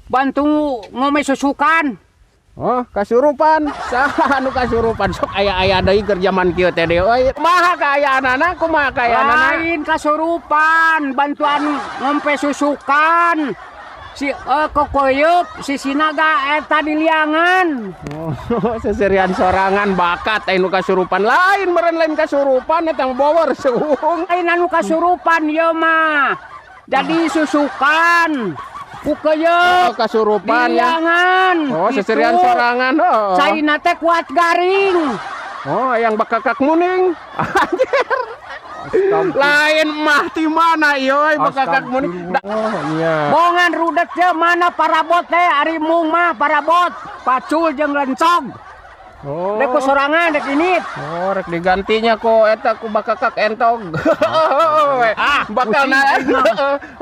Bantu ngome susukan. Oh, kasurupan. Saha anu kasurupan? Sok aya-aya deui keur jaman kieu teh deui euy. Kumaha kaayaanana? Kumaha kaayaanana? Lain kasurupan, bantuan ngompe susukan. Si kokoyeup, si sinaga eta di liangan. Oh, seserian sorangan bakat anu kasurupan, lain meureun, lain kasurupan eta mah bowor suung. Lain anu kasurupan ieu mah. Jadi susukan. Ku Oh, keuyeub kasurupan di ya. liangan. Oh, seserian Gitu. sorangan. Oh. Caina teh kuat garing. Oh, yang bakakak muning. Anjir. Lain mah ti mana ieu euy bakakak muning? Oh, nya. Bongan rudet je mana parabot teh, ari mung mah parabot, pacul jeung lencog. Oh. Dek ku sorangan dek ini. Oh, rek digantinya ku eta ku bakakak entog. Ah, bakal pusing na. aing mah.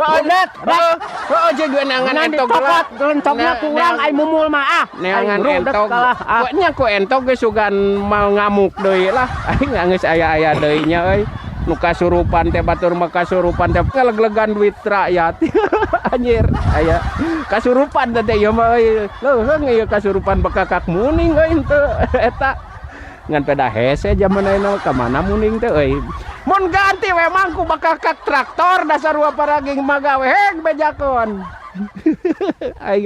Rudet, rek. Heeh, jeung neangan Neangan entog dicopot, lencogna kurang ai mumul mah ah. Neangan Aing rudet entog. kalah ah. Nya ku entog ge sugan mau ngamuk deui lah. Aing geus aya-aya deui nya euy. Nu kasurupan teh, batur mah kasurupan teh ngaleglegan duit rakyat. Anjir, aya kasurupan teh ieu mah euy. Leuheung ieu kasurupan bakakak muning euy henteu eta. Ngan peda hese jaman ayeuna ka mana muning teh euy. Mun ganti we mang ku bakakak traktor, dasar wa paraging magawe heg bejakeun. Aing.